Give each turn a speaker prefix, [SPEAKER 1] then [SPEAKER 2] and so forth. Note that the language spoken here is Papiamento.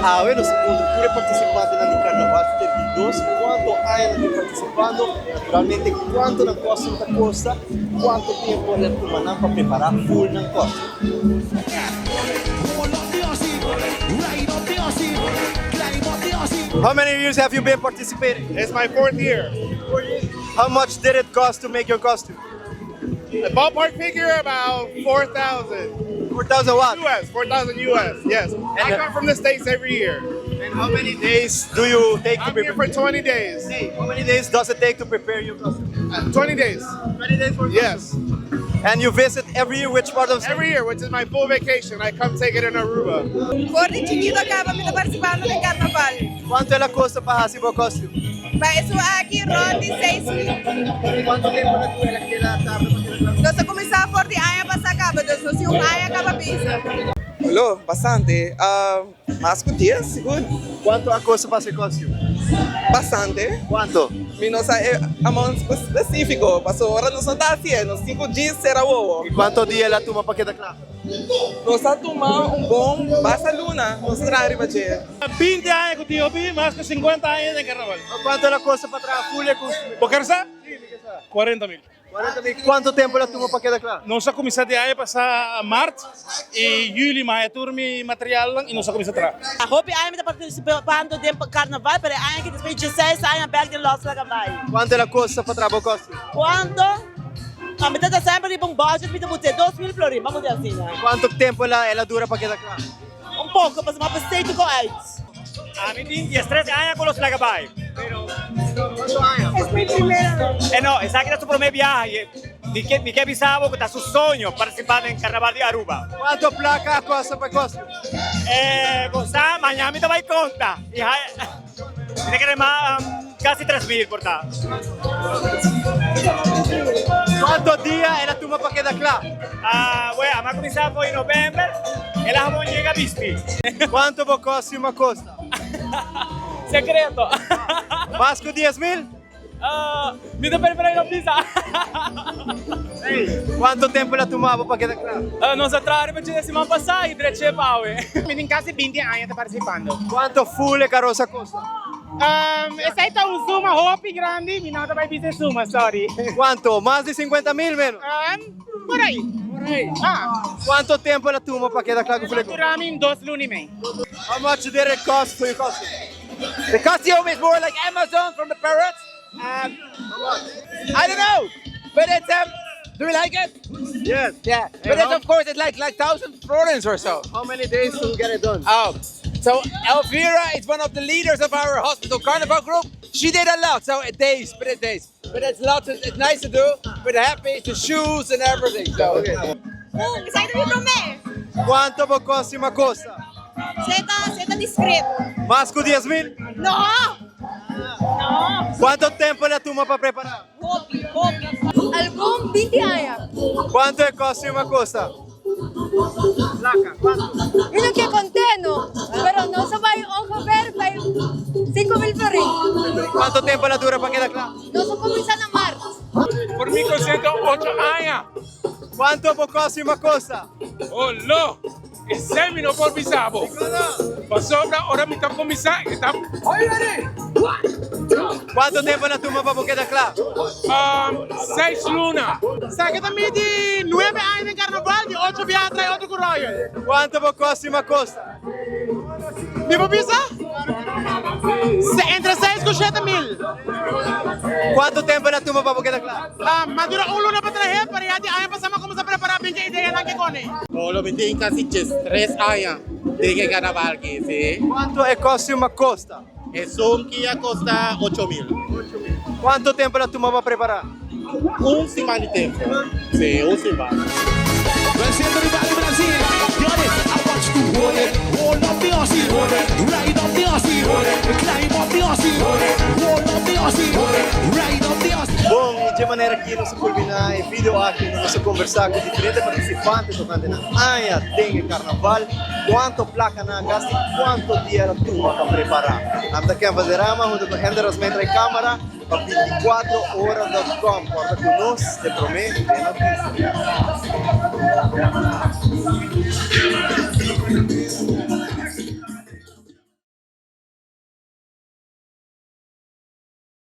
[SPEAKER 1] Awe nos ta puntra tur e partisipantenan di Karnaval 72 kuantu aña nan tin partisipando, naturalmente kuantu nan kòstum ta kosta, kuantu tempu a tuma nan pa prepará ful nan kòstum. How many years have you been participating?
[SPEAKER 2] It's my fourth year.
[SPEAKER 1] How much did it cost to make your costume?
[SPEAKER 2] A ballpark figure about 4,000.
[SPEAKER 1] 4,000 what?
[SPEAKER 2] US, 4,000 US, yes. I come from the States every year.
[SPEAKER 1] And how many days do you take to
[SPEAKER 2] I'm here
[SPEAKER 1] prepare?
[SPEAKER 2] for 20 days.
[SPEAKER 1] How many days does it take to prepare your costume?
[SPEAKER 2] 20 days.
[SPEAKER 1] 20 days for
[SPEAKER 2] Yes.
[SPEAKER 1] And you visit every year which part of
[SPEAKER 2] Every year, which is my full vacation, I come take it in Aruba.
[SPEAKER 3] For di chikito caba mi ta participando den carnaval.
[SPEAKER 1] Cuanto el a costa pa haci bo costume?
[SPEAKER 3] Pa esun aki rond di 6000.
[SPEAKER 1] Cuanto tempo na cu el a keda tarda pa keda cla?
[SPEAKER 3] Nos a cuminsa for di aña pasa caba, dus nos tin un aña caba bisa.
[SPEAKER 4] Lo, bastante. Mas cu dies, sigur.
[SPEAKER 1] Cuanto a costa pa haci e costume?
[SPEAKER 4] Bastante.
[SPEAKER 1] Cuanto?
[SPEAKER 4] Mi no sa e amount specifico, pasobra ora nos no ta hacié, nos tin cu djis cera wowo.
[SPEAKER 1] Y cuanto dia el a tuma pa keda cla?
[SPEAKER 4] Nos a tuma un bon basta luna, nos a traha riba dje.
[SPEAKER 5] 20 aña cu tin hopi, mas cu 50 aña den carnaval.
[SPEAKER 1] Cuanto el a costa pa traha full e costume?
[SPEAKER 5] Bo ker sa?
[SPEAKER 1] Si, mi ker sa.
[SPEAKER 5] 40 mil.
[SPEAKER 1] 40 mil. Cuanto tempo el a tuma pa keda cla?
[SPEAKER 5] Nos a cuminsa di aña pasa maart y juli mi haya tur mi materialnan y nos a cuminsa traha.
[SPEAKER 6] Hopi aña mi ta participando den carnaval, pero e aña aki despues di 16 aña bek den Los Laga Bay.
[SPEAKER 1] Cuanto el a costa pa traha bo costume?
[SPEAKER 6] Cuanto? A mi ta ta semper riba un budget mi ta bute 2000 florin, ban bute asina.
[SPEAKER 1] Cuanto tempo el a dura pa keda cla?
[SPEAKER 6] Un poco, pasobra mi a pesey tuco uit.
[SPEAKER 7] Ami tin diestres aña cu Los Laga Bay.
[SPEAKER 1] Cuanto aña?
[SPEAKER 3] Es mi primera vez.
[SPEAKER 7] E no, esaki ta su prome biaha y mi ke mi ke bisa bo cu ta su soño participa den Carnaval di Aruba.
[SPEAKER 1] Cuanto placa a costa pa e costume?
[SPEAKER 7] E bo sa, mañana mi ta bay conta y mi ta kere mas casi 3000 por ta.
[SPEAKER 1] Cuanto dia el a tuma pa keda cla?
[SPEAKER 7] Ah, bueno, a cuminsa for in november, el a gewoon yega bisti.
[SPEAKER 1] Cuanto bo costume a costa?
[SPEAKER 8] Secreto.
[SPEAKER 1] Mas cu 10,000?
[SPEAKER 8] Ah, mi ta prefera no bisa.
[SPEAKER 1] Cuanto tempo el a tuma bo pa keda cla?
[SPEAKER 8] Ah, nos a traha riba dje siman pasa y dreche pa awe.
[SPEAKER 9] Mi tin casi 20 aña ta participando.
[SPEAKER 1] Cuanto full e carosa costa?
[SPEAKER 9] Esey ta un suma hopi grandi, mi no ta bay bisa e suma, sorry.
[SPEAKER 1] Cuanto? Mas di 50 mil menos?
[SPEAKER 9] Por ahí.
[SPEAKER 8] Por ahí.
[SPEAKER 9] Ah.
[SPEAKER 1] Cuanto tempo el a tuma pa keda cla cu full e
[SPEAKER 9] El a dura mi dos luna y mei.
[SPEAKER 1] How much did it cost for your costume?
[SPEAKER 10] The costume is more like Amazon from the parrots. I don't know, but it's do you like it?
[SPEAKER 1] Yes.
[SPEAKER 10] Yeah, but it's of course it's like 1,000 florins or so.
[SPEAKER 1] How many days to get it done?
[SPEAKER 10] Oh, so Elvira is one of the leaders of our hospital carnival group. She did a lot, so it days, but it days. But it's lots, it's nice to do, but happy, the shoes and everything. So.
[SPEAKER 1] Okay.
[SPEAKER 3] Esaki ta mi prome.
[SPEAKER 1] Cuanto bo costume a costa?
[SPEAKER 3] Esey ta discreto.
[SPEAKER 1] Mas cu 10,000?
[SPEAKER 3] No! No!
[SPEAKER 1] Cuanto tempo el a tuma pa prepara?
[SPEAKER 3] Hopi, hopi. Algun 20 aña.
[SPEAKER 1] Cuanto e costume a costa? Placa, cuanto?
[SPEAKER 11] Mi no ke conté no, pero nos a bay ongeveer bay 5000 florin.
[SPEAKER 1] Cuanto tempo el a dura pa keda cla?
[SPEAKER 11] Nos a cuminsa na maart.
[SPEAKER 12] Por mi concepto 8 aña.
[SPEAKER 1] Cuanto bo costume a costa?
[SPEAKER 12] Oh lo! Esei mi no por bisa bo. Pasobra ora mi ta cuminsa e ta.
[SPEAKER 1] Cuanto tempo na tuma pa bo keda cla?
[SPEAKER 12] Seis luna.
[SPEAKER 9] Sa ke ta midi nuebe aña den carnaval di ocho biaha trae otro cu Royal.
[SPEAKER 1] Cuanto bo costume a costa?
[SPEAKER 9] Mi por bisa? Entre seis cu shete mil.
[SPEAKER 1] Cuanto tempo na tuma pa bo keda cla?
[SPEAKER 9] Ma dura un luna pa trahe, pero ya di aña pasa mi a cuminsa prepara bin ke ideanan ke cone.
[SPEAKER 13] Lo mi tin casi 13 aña den e carnaval aki, si.
[SPEAKER 1] Cuanto e costume a costa?
[SPEAKER 13] Esun ki a costa 8000.
[SPEAKER 1] Cuanto tempo el a tuma pa prepara?
[SPEAKER 13] Un siman di tempo. Si, un siman.
[SPEAKER 14] Venciendo rival di Brasil. I want you to hold it. Hold up the Aussie. Ride up the Aussie. Climb up the Aussie. Hold up the Aussie. Ride up the Aussie.
[SPEAKER 1] Bon, y dje manera aki nos a culmina e video aki unda nos a conversa cu diferente participante tocante nan aña den e carnaval, cuanto placa nan a gasta y cuanto dia el a tuma pa prepara. Ami ta Ken Valderrama hunto cu Hender Rasmijn trae camara pa 24ora.com. Corda cu nos te prome den noticia. Thank you.